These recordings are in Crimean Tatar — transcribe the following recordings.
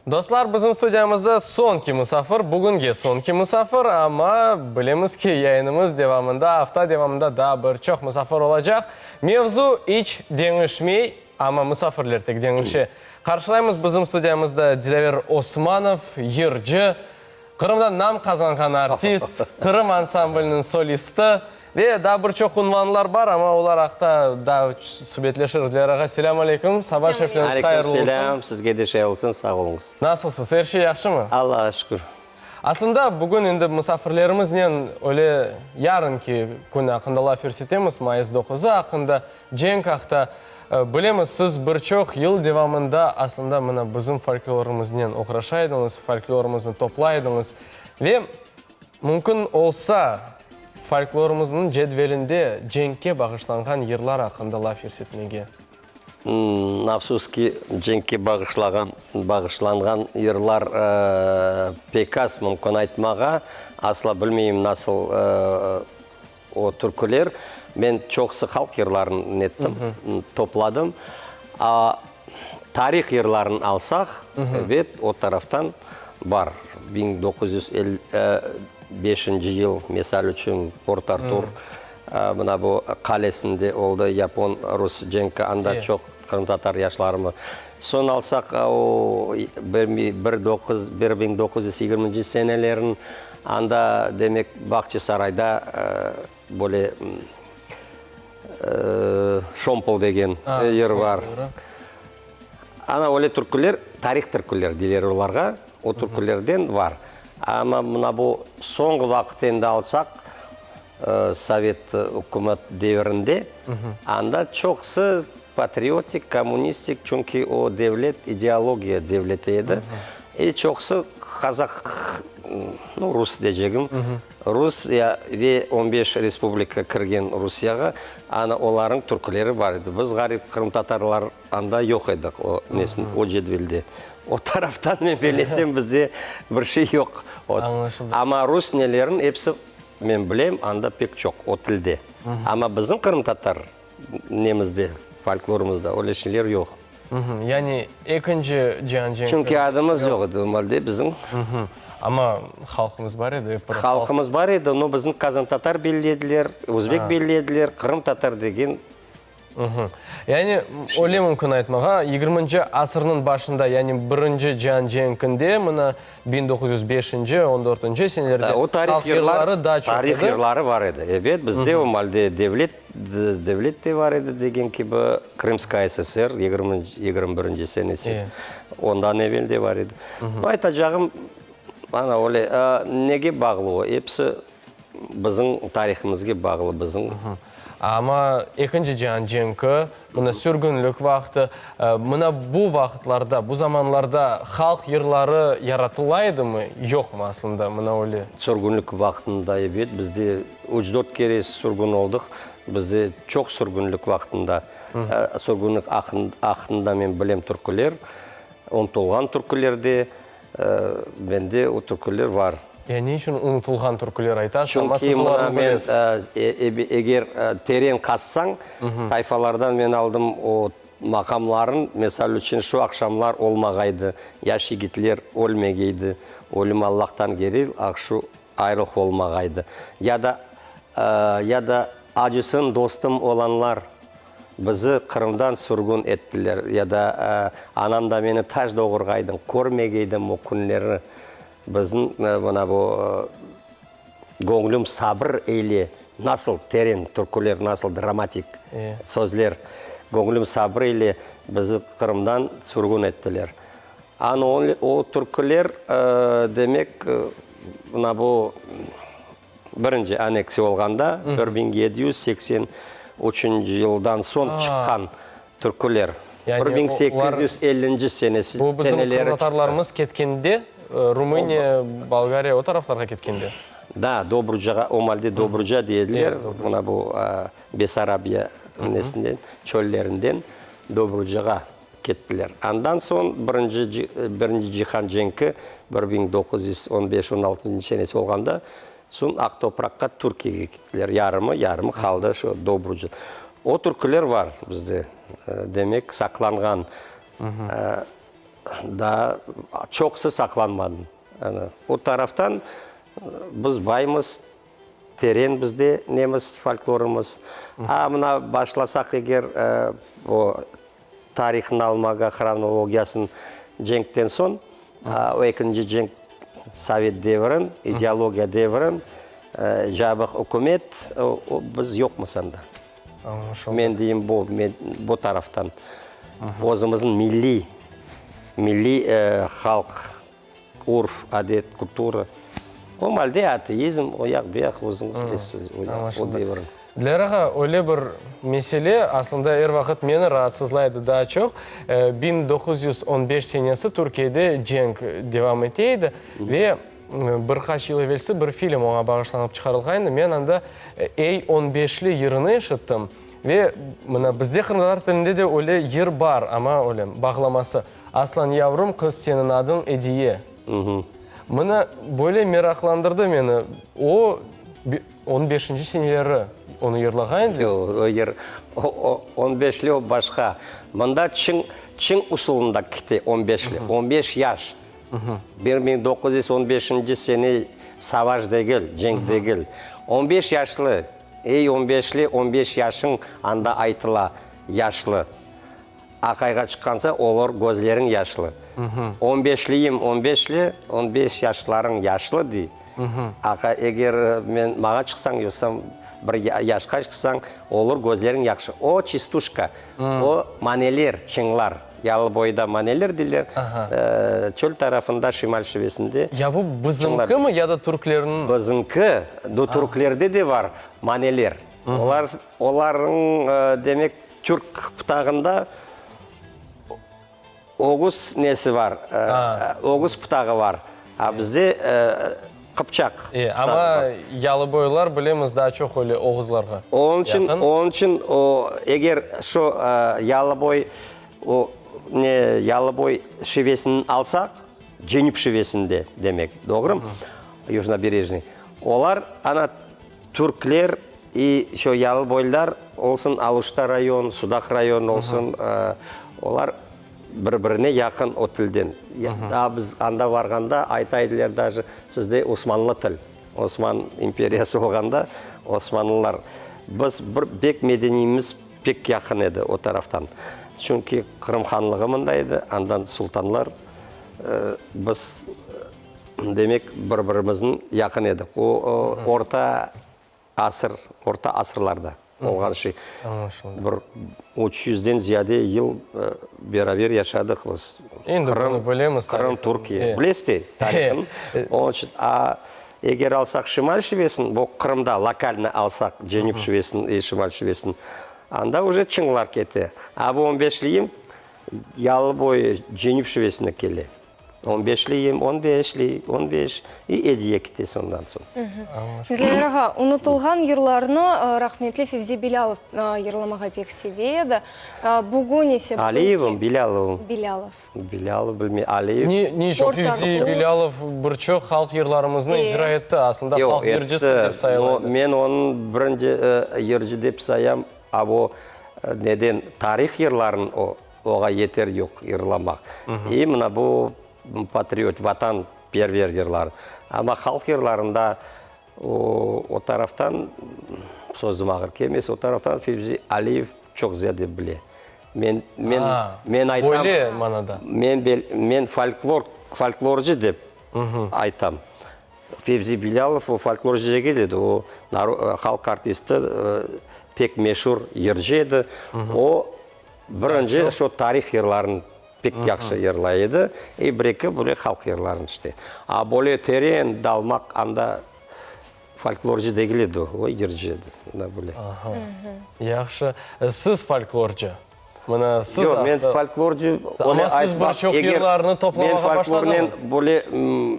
Dostlar, bizim studiyamızda soñki musafir, bugünge soñki musafir, amma bilemiz ki, yayınımız devamında, afta devamında daa bir çoq musafir olacaq. Mevzu iç deñişmey, amma musafirler tek deñişe. Qarşılaymız bizim studiyamızda Dilâver Osmanov, yırcı, Qırımda nam qazanğan artist, Qırım ansambliniñ solisti ve daa bir çoq unvanlar bar, amma olar aqta daa subetleşiriz. Dilâver ağa, selâm aleyküm, saba şerifleriñiz hayırlı olsun. Aleyküm selâm, sizge de şay olsun, sağ oluñız. Nasılsız, er şey yahşımı? Allağa şükür. Aslında, bugün endi musafirlerimiznen öyle yarınki kün aqqında laf yürsetemiz, mayıs doquzı aqqında, cenk aqta. Bilemiz, siz bir çoq yıl devamında aslında mına bizim folklorımıznen oğraşa ediñiz, folklorımıznı toplay ediñiz ve mümkün olsa, folklorımıznıñ cedvelinde cenkke bağışlanğan yırlar aqqında laf yürsetmege. Afsus ki, cenkke bağışlağan, bağışlanğan yırlar pek az, mümkün aytmağa. Asla bilmeyim, nasıl o türküler. Men çoqusı halq yırlarını nettim, topladım. A, tarih yırlarını alsaq, ebet, o taraftan bar. 1955 yıl, misal içün, Port-Artur, mına bu qalesinde oldı yapon-rus cenki, anda çoq qırımtatar yaşlarımız. Soñ alsaq, o bir doquz, 1920 senelerin, anda, demek, Bağçasarayda böyle Şompol degen yer bar. Ana öyle türküler, tarih türküler deyler olarğa, o türkülerden bar. Amma mına bu soñğı vaqıt endi alsaq, Sovet ükümet devirinde, anda çoqusı patriotik, kommunistik, çünki o devlet ideologiya devleti edi. E çoqusı qazaq, nu, rus deycegim, rus ya ve on beş respublika kirgen Rusiyağa, ana olarnıñ türküleri bar edi. Biz ğarip qırımtatarlar anda yoq edik o nesin, o cedvelde. O taraftan men belesem bizde bir şey yoq. Amma rus nelerin episi Men bilem, anda pek çoq, o tilde. Amma bizim qırımtatar nemizde, folklorımızda öyle şeyler yoq. Yani ekinci cian cenki. Çünki adımız yoq edi o malde bizim. Amma halqımız bar edi, ep bir halq. Halqımız bar edi, no bizni qazantatar belli ediler, özbek belli ediler, qırımtatar degen Yani, öyle mümkün aytmağa, yigirminci asırnıñ başında, yani birinci cian cenkinde, mına, 1905-nci, on dörtünci senelerde O tarih halq yırlar, yırları daa çoq tarih edi. yırları bar edi. Ebet, bizde o malde devlet, devlet de bar edi degen kibi, Krımskaya SSR, yigirminci, 21-nci senesi, ondan evel de bar edi. Aytacağım, ana öyle, nege bağlı o, episi Bizim tarihimizge bağlı, bizim. Amma Ekinci cian cenki, mına sürgünlik vaqtı, mına bu vaqıtlarda, bu zamanlarda halq yırları yaratıla edimi, yoqmı aslında, mına öyle? Sürgünlik vaqtında, ebet, bizde üç-dört kere sürgün oldıq. Bizde çoq sürgünlik vaqtında, sürgünlik aqqında men bilem türküler, unutılğan türküler de, Mende o türküler bar. Ya ne içün unutılğan türküler aytasız, amma Çünki siz mına olarnı men, bilesiz? eger teren qazsañ, tayfalardan men aldım o maqamların, mesal içün, şu aqşamlar olmağaydı, yaş yigitler ölmegeydi, ölüm Allahtan kelil, ah şu ayrılıq olmağaydı. Ya da, ya da acısın dostum olanlar, Bizi Qırımdan sürgün ettiler ya da anam da meni taş doğurğaydıñ, körmegeydim o künlerni. Bizim mına bu Göñlüm sabır eyle, nasıl teren türküler, nasıl dramatik sözler. Göñlüm sabır eyle, bizi Qırımdan sürgün ettiler. Ana o türküler, demek, mına bu Birinci aneksiya olğanda, 1783 yıldan soñ çıqqan türküler, 1850-nci senesi, Bu bizim seneleri çıqtı. qırımtatarlarımız ketkende, Rumıniya, Bolgariya o taraflarğa ketkende. Da, Dobrucağa, o malde Dobruca dey ediler, mına bu Bessarabiya nesinden, çöllerinden Dobrucağa kettiler. Andan soñ birinci Birinci cihan cenki 1915 on altıncı senesi olğanda soñ Aq topraqqa Türkiyege kettiler. Yarımı, yarımı qaldı şu Dobruca. O türküler bar bizde, demek, saqlanğan. Daa çoqusı saqlanmadı. Ana, o taraftan biz baymız, teren bizde nemiz, folklorımız. A mına başlasaq eger o tarihını almağa, hronologiyasın cenkten soñ, o ekinci cenk, sovet devirin, ideologiya devirin, cabıq ükümet, o biz yoqmız anda. Men deyim, bu, men bu taraftan özümizniñ milliy, milliy halq, urf, adet, kultura, o malde ateizm, o yaq, bu yaq, özüñiz bilesiz, o yaq, o devir. Dilâra ağa, öyle bir mesele, aslında er vaqıt meni raatsızlaydı daa çoq. 1915 senesi Türkiyede cenk devam ete edi ve Bir qaç yıl evelsi bir film oña bağışlanıp çıqarılğan edi. Men anda Ey, on beşli yırını eşittim. Ve mına bizde qırımtatar tilinde de öyle yır bar, amma öyle bağlaması. Aslan yavrum, qız seniñ adıñ Ediye. Mına böyle meraqlandırdı meni. O, on beşinci seneleri onı yırlağan ediler. Yoq, o yır, on beşli o başqa. Mında çıñ, çıñ usulında kite on beşli, on beş yaş. 1915-nci sene savaş degil, cenk degil. On beş yaşlı, ey on beşli, on beş yaşıñ anda aytıla, yaşlı. Aqayğa çıqqansa, olur gözleriñ yaşlı. On beşliyim, on beşli, on beş yaşlarıñ yaşlı, dey. Aqay, eger men maña çıqsañ, yoqsam bir yaşqa çıqsañ, olur gözleriñ yahşı. O çistuşka, o maneler, çıñlar. Yalıboyda maneler deyler, çöl tarafında, şimal şivesinde. Ya bu bizimkimi ya da türklerniñ? Bizimki, du türklerde de var maneler. Olar, olarnıñ, demek, türk pıtağında ögüz nesi var, ögüz pıtağı var. A bizde qıpçaq pıtağı var. Amma yalıboylar, bilemiz, daa çoq öyle oğuzlarğa yaqın. Onıñ içün, o, eger şu yalıboy, o, ne, yalıboy şivesini alsaq, cenüp şivesinde, demek, doğrumı? Yujnoberejnıy. Olar, ana, türkler i şu yalıboylar olsun, Aluşta rayon, Sudaq rayon olsun, olar Bir-birine yaqın o tilden. Daa biz anda varğanda ayta ediler daje, sizde osmanlı til. Osman imperiyası olğanda osmanlılar. Biz bir bek medeniyimiz pek yaqın edi o taraftan. Çünki Qırım hanlığı mında edi, andan sultanlar. Biz, demek, bir-birimizniñ yaqın edik. O orta Asır, orta asırlarda olğan şey. Bir üç yüzden ziyade yıl beraber yaşadıq biz. Endi bunı bilemiz. Qırım, Türkiye. Bilesiz de tarihın. Onıñ içün, a, eger alsaq şimal şivesin, bu Qırımda lokalnı alsaq, cenüp şivesin i şimal şivesin, anda uje çıñlar kete. A bu on beşliyim yalı boyu cenüp şivesine kele. On beşliyim, on beşli, on beş, i Ediye kitesi ondan soñ. Dilâver ağa, unutılğan yırlarnı rahmetli Fevzi Bilâlov yırlamağa pek seve edi. Bugün ise... Aliyevmi, Bilâlovmı? Bilâlov. Bilâlov, bilmeyim, Aliyev. Ne içün Fevzi Bilâlov bir çoq halq yırlarımıznı icra etti, aslında halq yırcısı dep sayıla edi. Men onı birinci yırcı dep sayam, a o neden tarih yırlarını o Oğa yeter yoq yırlamaq. İ mına bu patriot, vatan perver yırlar. Amma halq yırlarında o, o taraftan, sözüm ağır kelmez, o taraftan Fevzi Aliyev çoq ziyade bile. Men, men, men aytam. Böyle manada. Men, men folklor, folklorcı dep aytam. Fevzi Bilâlov o folklorcı degil edi, o halq artisti, pek meşur yırcı edi. O birinci şu tarih yırlarını pek yahşı yırlay edi, i bir-eki böyle halq yırlarını işte. A böyle teren dalmaq anda folklorcı degil edi o, o yırcı edi. Mına böyle. Yahşı. Siz folklorcı. Mına siz Yoq, men folklorcı, Amma siz bir çoq yırlarnı toplamağa başladıñız. Men folklornen böyle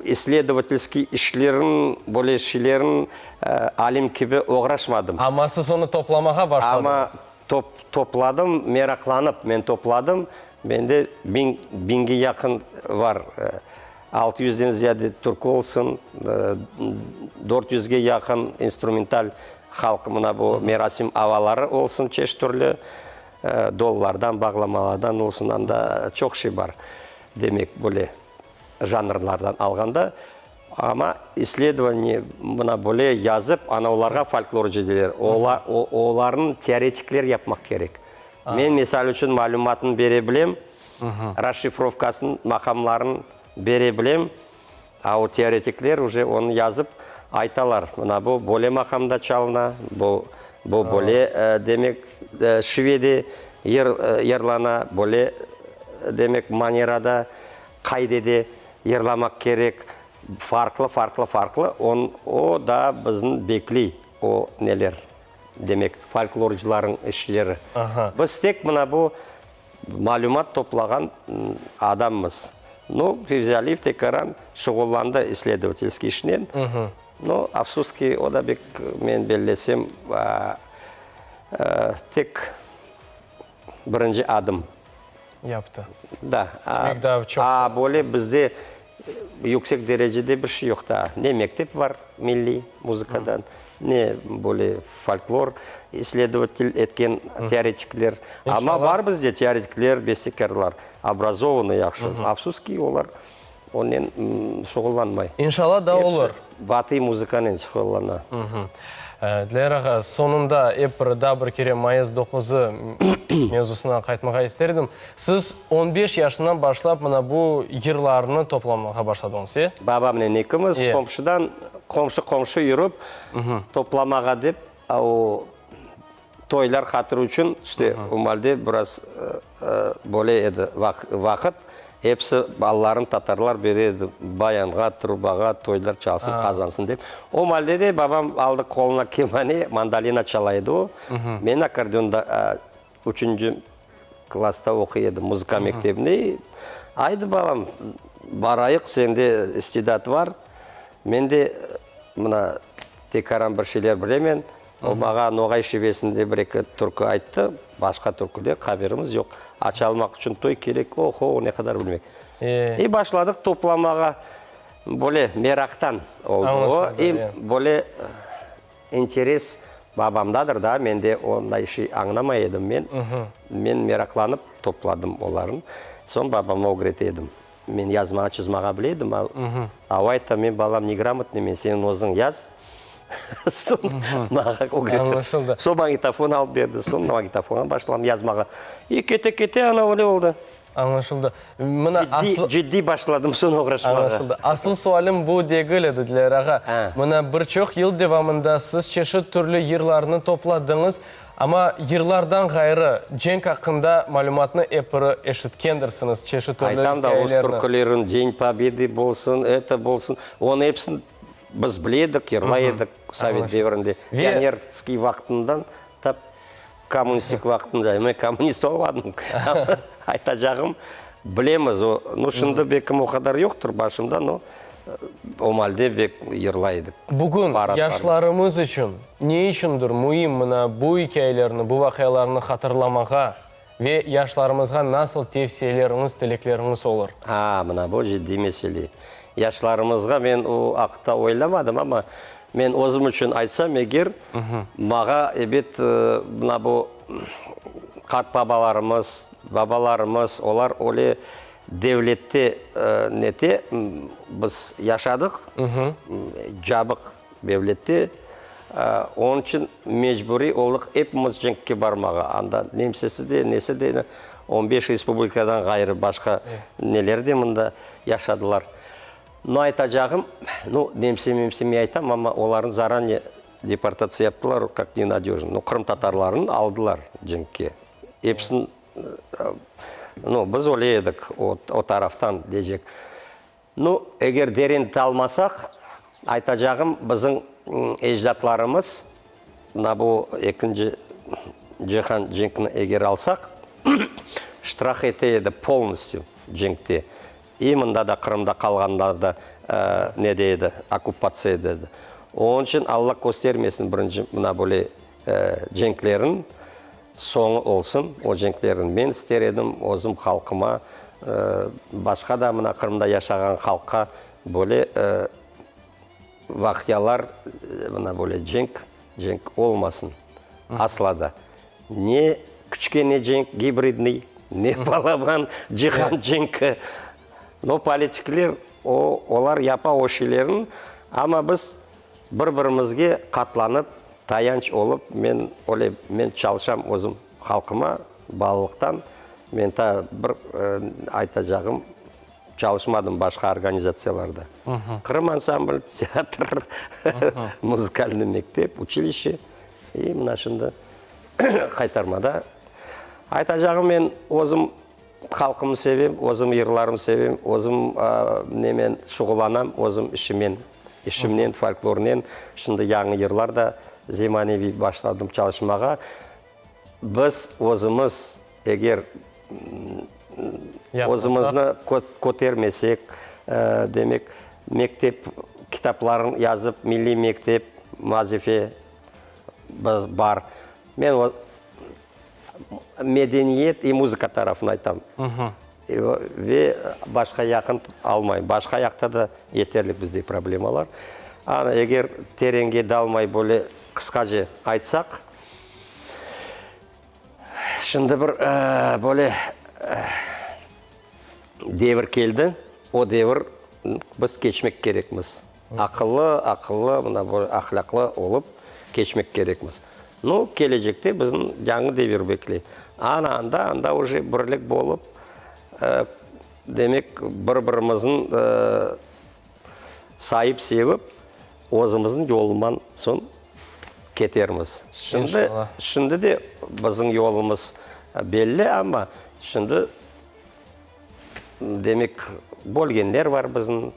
issledovatelskiy işlerin, böyle şeylerin alim kibi oğraşmadım. Amma siz onı toplamağa başladıñız. Amma topladım, meraqlanıp men topladım. Mende biñ, biñge yaqın var. Altı yüzden ziyade türkü olsun, dört yüzge yaqın instrumental halq mına bu merasim avaları olsun çeşit türlü, dollardan, bağlamalardan olsun, anda çoq şey bar. Demek, böyle janrlardan alğanda. Amma issledovaniye mına böyle yazıp, ana olarğa folklorcı deyler. Olarnı teoretikler yapmaq kerek. Men, misal içün, malümatnı bere bilem, rasşifrovkasın, maqamların bere bilem, a o teoretikler uje onı yazıp aytalar, mına bu böyle maqamda çalına, bu bu böyle, demek, şivede yırlana, böyle, demek, manerada, qaidede yırlamaq kerek, farqlı, farqlı, farqlı, on, o da bizni bekley, o neler. Demek, folklorcılarıñ işleri. Biz tek mına bu malümat toplağan adammız. Nu, Fevzi Aliyev tekaran şuğullandı issledovatelskiy işnen. Nu, afsus ki, o da bek, men bellesem, tek birinci adım. Yaptı. Da. Demek, daa çoq. A, böyle bizde yüksek derecede bir şey yoq daa. Ne mektep bar milliy muzıkadan, ne böyle folklor issledovatel etken teoretikler. Amma bar bizde teoretikler, bestekârlar, obrazovanıy yahşı. Afsus ki, olar onen şuğullanmay. İnşallah da olur. Episi batıy muzıkanen şuğullana. Dlâver ağa, soñunda ep bir daa bir kere mayıs doquzı mevzusına qaytmağa ister edim. Siz on beş yaşından başlap mına bu yırlarnı toplamağa başladıñız, e? Babamnen ekimiz qomşudan qomşu-qomşu yürip, toplamağa dep, o toylar hatırı içün, işte, o malde biraz böyle edi vaqıt, episi balalarını tatarlar bere edi bayanğa, trubağa, toylar çalsın, qazansın dep. O malde de babam aldı qoluna kemane, mandolina çala edi o, men akkordeonda Üçünci klassta oquy edim muzıka mektebinde. Aydı, balam, barayıq, sende istidat bar. Men de mına tekaran bir şeyler bilemen. O mağa noğay şivesinde bir-eki türkü ayttı. Başqa türküde haberimiz yoq. A çalmaq içün toy kerek, oho, ne qadar bilmek. İ başladıq toplamağa. Böyle meraqtan oldı o. İ böyle İnteres babamdadır da, men de onday şey añlamay edim men. Men meraqlanıp topladım olarnı. Soñ babama ögrete edim. Men yazmağa, çızmağa bile edim, a o ayta, men balam negramotnıy men, sen özüñ yaz, soñ mağa ögretirsiñ. Soñ magnitofon alıp berdi, soñ magnitofonğa başladım yazmağa. İ kete-kete ana öyle oldı. Añlaşıldı. Mına asıl. Ciddiy başladım soñ oğraşmağa. Añlaşıldı. Asıl sualim bu degil edi, Dilâver ağa. Mına bir çoq yıl devamında siz çeşit türlü yırlarnı topladıñız, amma yırlardan ğayrı, cenk aqqında malümatnı epiri eşitkendirsiñiz, çeşit türlü Aytam da, rus ikâyelerni. türkülerin Deñ Pobedy bolsun, eto bolsun, onı episini biz bile edik, yırlay edik sovet devrinde, pionerskiy vaqtından tap Kommunistik vaqtında, men kommunist olmadım, aytacağım, bilemiz o, nu, şimdi belkim o qadar yoqtır başımda, no, o malde bek yırlay edik. Bugün yaşlarımız içün ne içündir müim mına bu ikâyelerni, bu vaqialarnı hatırlamağa ve yaşlarımızğa nasıl tevsiyeleriñiz, tilekleriñiz olur? A, mına bu ciddiy mesele. Yaşlarımızğa men o aqta oylamadım, amma Men özüm içün aytsam eger, mağa, ebet, mına bu qartbabalarımız, babalarımız, olar öyle devlette nete biz yaşadıq, cabıq devlette, onıñ içün mecburiy oldıq epimiz cenkke barmağa. Anda nemsesi de, nesi de, on beş respublikadan ğayrı başqa neler de mında yaşadılar. Nu, aytacağım, nu, nemse-memse aytam, amma olarnı zarane deportatsiya yaptılar, kak nenadejno. Nu, qırımtatarlarnı aldılar cenkke. Episini, nu, biz öyle edik, o, o taraftan deycek. Nu, eger derin dalmasaq, aytacağım, bizim ecdatlarımız, mına bu ekinci cihan cenkini eger alsaq, iştirak ete edi polnostyu cenkte. İ mında da Qırımda qalğanlar da nede edi, okkupatsiyada edi. Onıñ içün Alla köstermesin birinci mına böyle cenklerin soñu olsun, o cenklerin. Men ister edim özüm halqıma, başqa da mına Qırımda yaşağan halqqa böyle vaqialar, mına böyle cenk, cenk olmasın asla da. Ne küçkene cenk, gibridnıy, ne balaban cihan cenki. No, politikler, o, olar yapa o şeylerin, amma biz bir-birimizge qatlanıp, tayanç olıp, men öyle, men çalışam özüm halqıma balalıqtan, men ta bir aytacağım, çalışmadım başqa organizatsiyalarda. Qırım ansambl, teatr, muzıkalnıy mektep, uçilişçe, i mına şimdi Qaytarmada. Aytacağım, men özüm halqımnı sevem, özüm yırlarımnı sevem, özüm nemen şuğullanam, özüm işimen, işimnen, folklornen. Şimdi yañı yırlar da zemaneviy başladım çalışmağa. Biz özümiz eger özümizni kötermesek, demek, mektep kitapların yazıp, milliy mektep, vazife, Bar. Men o medeniyet i muzıka tarafını aytam. Ve başqa yaqın almayım. Başqa yaqta da yeterlik bizde problemalar. Ana, eger terenge dalmay böyle qısqaca aytsaq, şimdi bir böyle devir keldi, o devir biz keçmek kerekmiz. Aqıllı, aqıllı, mına böyle ahlâqlı olıp keçmek kerekmiz. Nu, kelecekte bizni yañı devir bekley. Ana anda, anda uje birlik bolıp, demek, bir-birimizniñ sayıp, sevip, özümizniñ yolundan soñ ketermiz. Şimdi, şimdi de bizim yolumız belli, amma şimdi, demek, bölgenler bar bizim.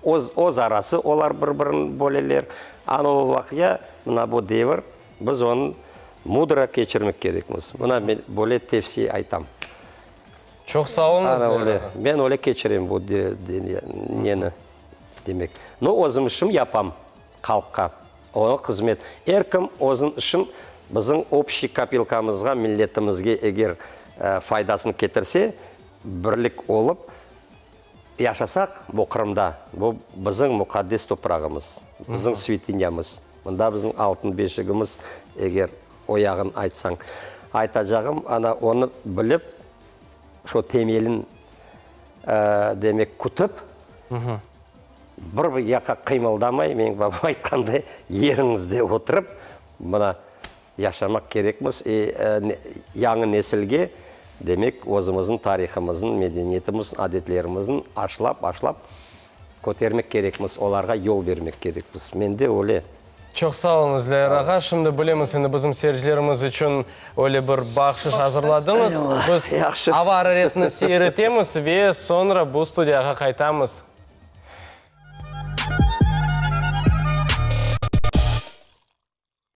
Öz, öz arası olar bir-birini böleler. Ana o vaqia, mına bu devir, biz onı mudro keçirmek kerekmiz. Mına men böyle tevsiye aytam. Çoq sağ oluñız, Ana öyle. Men öyle keçirem bu neni, demek. No, özüm işim yapam halqqa, oña hızmet. Er kim özüniñ işin bizim obşiy kopilkamızğa, milletimizge eger faydasını ketirse, birlik olıp, Yaşasaq bu Qırımda, bu bizim muqaddes toprağımız, bizim svitinyamız, mında bizim altın beşigimiz, eger o yağın aytsañ. Aytacağım, ana, onı bilip, şu temelin, demek, kütip, bir yaqqa qıymıldamay, menim babam aytqanday, yeriñizde oturıp, mına, Yaşamaq kerekmiz, yañı nesilge, demek, özümizniñ tarihımıznıñ, medeniyetimizniñ, adetlerimizniñ aşlap-aşlap kötermek kerekmiz, olarğa yol bermek kerekmiz. Mende öyle. Çoq sağ oluñız, Lâyar ağa. Şimdi bilemiz, endi bizim seyircilerimiz içün öyle bir bahşış azırladıñız. Biz ava araretini seyir etemiz ve soñra bu studiyağa qaytamız.